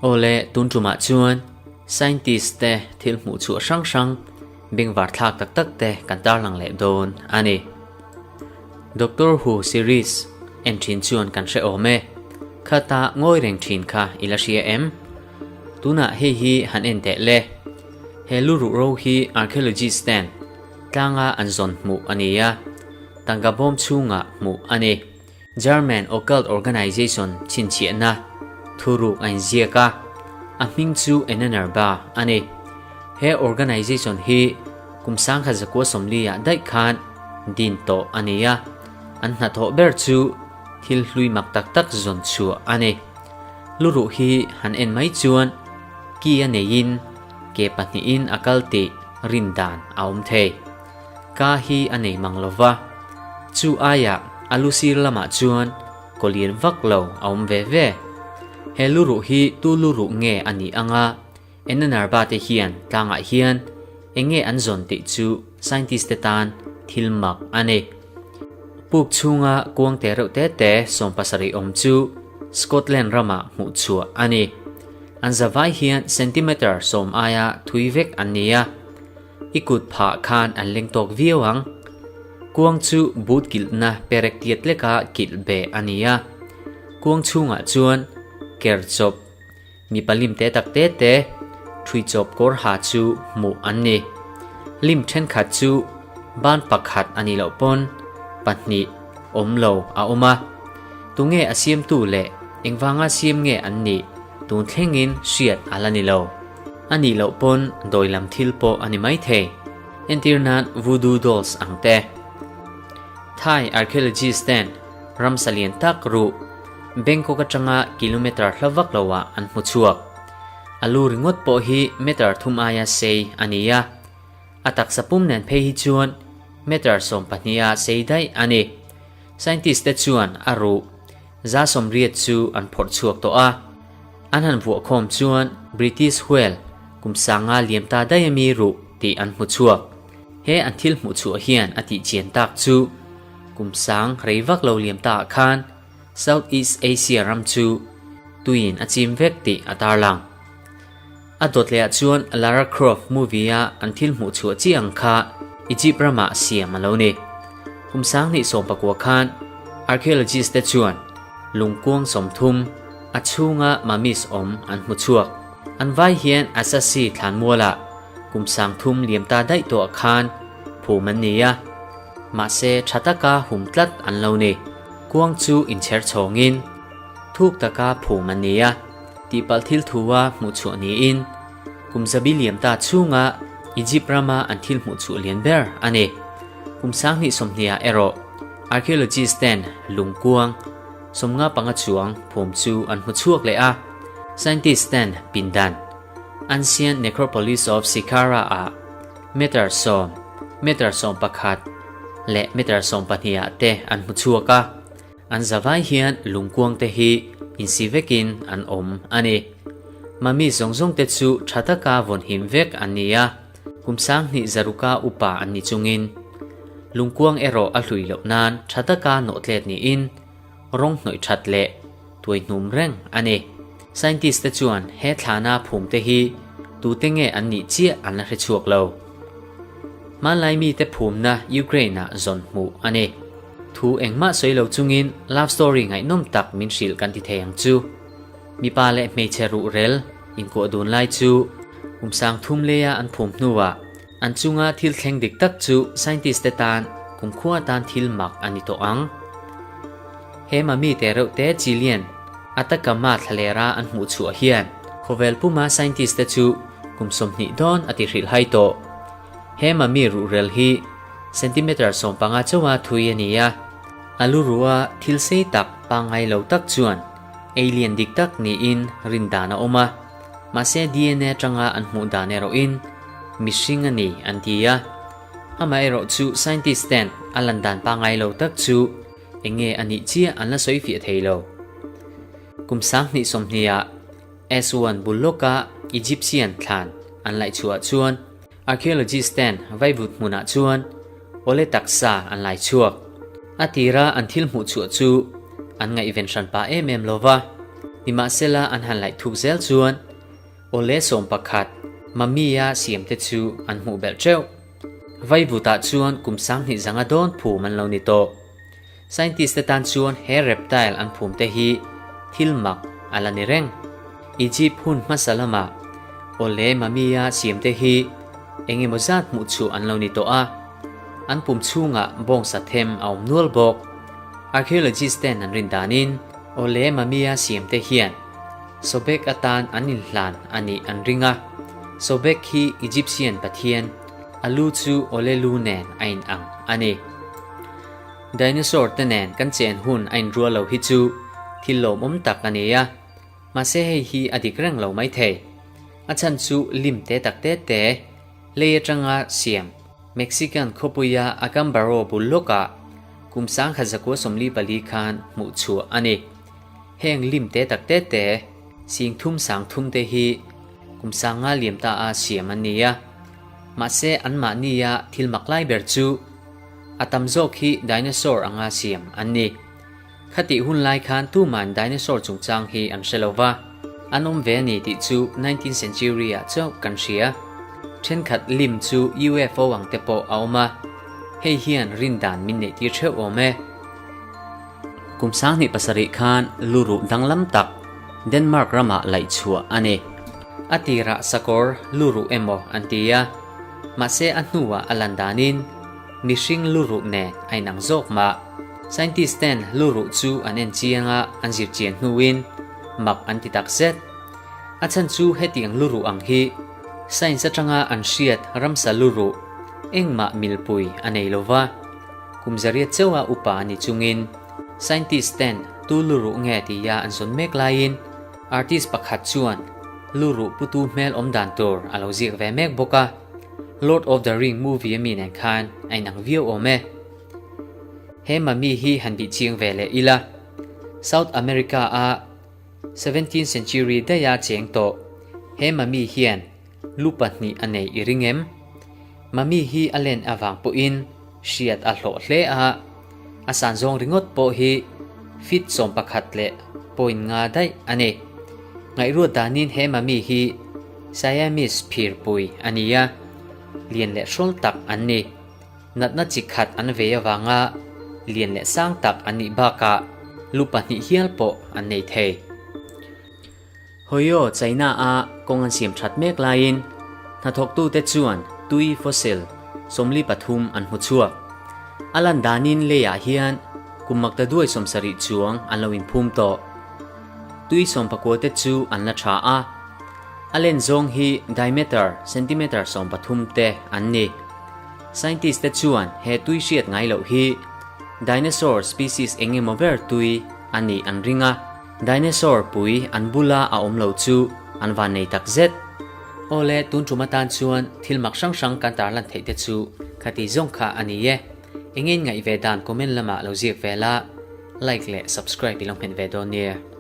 Awle, tun tumah chuan scientist te thil hmuh chhuah hrang hrang bengvar thlak tak tak te kan tarlang leh dawn a ni. Doctor Who series en thin chuan kan hre awm e. Khata ngawi reng thin kha i la hria em? Tunah hei hi han en teh le. He lu ruh ro hi archaeologist ten tlanga an zawn hmuh a ni a, tangka bawm chhungah hmuh a ni. German occult organization chhinchhiahna thuruk a inziak a, a hming chu Ennenerba a ni. He organization hi kum 1940 ah daih khan din tawh a ni a, an hnathawh ber chu thil hlui mak tak tak zawn chhuah a ni. Luruh hi han en mai chuan ki a neiin ke pahnihin a kal tih rin dan a awm thei. Ka hi a nei mang lo va, chu aiah a lu sir lamah chuan kaw lian vak lo a awm ve ve. He lu ruh hi tu lu ruh nge a nih anga Enanarba te hian tlangah hian eng nge an zawn tih chu scientist te tan thil mak a ni. Puk chhunga kuang te reuh te te 70 awm chu Scotland ramah hmuh chhuah a ni. An zavai hian centimeter 10 aia thui vek an ni a. I kut phah khan an leng tawk viau ang. Kuang chu but kilhna perek tiat leka kilh beh a ni a. Kuang chhungah chuan ker chawp, mipa lim te tak te te, thui chawp kawr ha chu hmuh an ni. Lim thenkhat chu ban pakhat a nih loh pawn pahnih awm lo a awm a. Tunge a siamtu leh engvanga siam nge an nih tun thlengin hriat a la ni lo. A nih loh pawn dawi lam thil pawh a ni maithei. Entir nan voodoo dolls ang te. Thai archaeologist ten ramsa lian tak ruh Bangkok atanga kilometer hla vak lo ah an hmu chhuak. A lu ringawt pawh hi meter thum aia sei a ni a. A taksa pum nen phei hi chuan meter 12 a sei daih a ni. Scientist te chuan a ruh 180 chu an phawrh chhuak tawh a. An han vuah khawm chuan British whale kum sanga liam ta daih ami ruh tih an hmu chhuak. He an thil hmuh chhuah hian a tih chian tak chu kum sang rei vak lo liam ta ah khan South East Asia ram chu tuiin a chim vek tih a tarlang. A dawt leh ah chuan Lara Croft movie a an thil hmuh chhuah chi ang kha Egypt ramah siam a lo ni. Kum 2019 khan archaeologist te chuan lungkuang 30 a chhunga mummies awm an hmu chhuak. An vai hian Asasi thlanmualah kum 3000 liam ta daih tawh khan phum an ni a, mahse tha taka hum tlat an lo ni. Kuang chu inchher chhawngin thuk taka phum an ni a, tihpalh thil thua hmuh chhuah niin kum zabi liam ta chhunga Egypt rama an thil hmuh chhuah lian ber a ni. Kum 2020 ah erawh archaeologist ten lungkuang 55 chuang phum chu an hmu chhuak leh a, scientist ten pindan Ancient Necropolis of Saqqara ah meter 10, meter 11 leh meter 12 ah te an hmu chhuak a, an zavai hian lungkuang te hi insi vekin an awm a ni. Mummy zawng zawng te chu tha taka vawn him vek an ni a, kum 2600 upa an ni chungin lungkuang erawh a hlui loh nan tha taka nawh tlet niin rawng hnawih that leh tuai hnum reng a ni. Scientist te chuan he thlana phum te hi tute nge an nih chiah an la hre chhuak lo. Hmanlai mite phumna Ukraine ah zawn hmuh a ni. Thu engmah sawi lo chungin love story ngaihnawm tak min hrilh kan ti thei ang chu. Mipa leh hmeichhe ruh rel inkuah dun lai chu kum 3000 leia an phum hnuah an chunga thil thleng dik tak chu scientist te tan kumkhua tan thil mak a ni tawh ang. He mummy te reuh te Chilean Atacama thlalera an hmuh chhuah hian khawvel puma scientist te chu kum 20 dawn a ti hrilh hai tawh. He mummy ruh rel hi centimeter 15 chauha thui a ni a, a lu ruha thil sei tak pangngai lo tak chuan alien dik tak niin rin dan a awm a, mahse DNA atanga an hmuh dan erawhin mihring a ni an ti a. Amaherawh chu scientist ten a lan dan pangngai lo tak chu eng nge a nih chiah an la sawi fiah thei lo. Kum 2020 ah S1 bul lawka Egyptian thlan an laih chhuah chuan archaeologist ten vaivut hmunah chuan awle taksa an lai chhuak. A tira an thil hmuh chhuah chu an ngaihven hran pah em em lo va. Nimahsela an han laih thuk zel chuan awle 11 Mummy-a siam te chu an hmuh belh teuh. Vaivutah chuan kum 2000 zanga dawn phum an lo ni tawh. Scientist te tan chuan he reptile an phum te hi thil mak a la ni reng. Egypt hun hmasa lamah awle mummy-a siam te hi eng emaw zat hmuh chhuah an lo ni tawh a, an pum chhungah bawngsa them a awm nual bawk. Archaeologist ten an rin danin awle mummy-a siam te hian Sobek atan an inhlan a nih an ring a, Sobek hi Egyptian pathian, a lu chu awle lu nen a inang a ni. Dinosaur te nen kan chen hun a inrual lo hi chu thil lawmawm tak a ni a, mahse hei hi a dik reng lo maithei. A chhan chu lim te tak te te lei atanga siam Mexican khawpuia Acambaro bul lawkah kum 1944 khan hmuh chhuah a ni. Heng lim te tak te te sing thum sang thum te hi kum sanga liam ta a siam an ni a, mahse anmahnia thil mak lai ber chu A tam zawk hi dinosaur anga siam an ni. Khatih hun lai khan tuman dinosaur chungchang hi an hre lo va, an awm ve a ni tih chu nineteenth century ah chauh kan hria. Thenkhat lim chu UFO ang te pawh a awm a, hei hian rin dan min neih tir theuh awm e. Kum 2007 khan luruh danglam tak Denmark ramah laih chhuah a ni. A tirah sakawr luruh emaw an ti a. Mahse a hnuah a lan danin mihring luruh nen a inang zawk mah. Scientist ten luruh chu an en chiang a, an zir chian hnuin mak an ti tak zet. A chhan chu hetiang luruh ang hi science atanga an hriat ramsa luruh engmah milpui a nei lo va. Kum zariat chauha upa a ni chungin scientist ten tu luruh nge tia an zawn mek laiin artist pakhat chuan Luruh putu hmel awm dan tur a lo ziak ve mek bawk a, Lord of the Ring movie a mi nen khan a inang viau awm e. He mummy hi han bih chiang ve leh ila, South America a seventeenth century daiha cheng tawh he mummy hian lu pahnih a nei i ring em? Mummy hi a len avang pawhin hriat a hlawh hle a, a san zawng ringawt pawh hi feet 11 leh point nga daih a ni. Ngaihruat danin he mummy hi Siamese phirpui a ni a, lian leh hrawl tak an ni. Natna chi khat an vei avanga lian leh sang tak an nih bakah lu pahnih hial pawh an nei thei. Hoyo China-a kawng an siam that mek laiin hnathawktute chuan tui fossil 43 an hmu chhuak. A lan danin leiah hian kum maktaduai 70 chuang an lo inphum tawh. Tui 19 te chu an la tha a, a len zawng hi diameter centimeter 13 te an ni. Scientist te chuan he tui hriat ngai loh hi dinosaur species eng emaw ber tui a nih an ring a. Dinosaur pui an bula a awm lo chu an van nei tak zet. Awle, tun tum atan chuan thil mak hrang hrang kan tarlan theih te chu khati zawng kha a ni e. Eng in ngaih ve dan comment lamah lo ziak ve la, like leh subscribe i lo hmet ve dawn nia.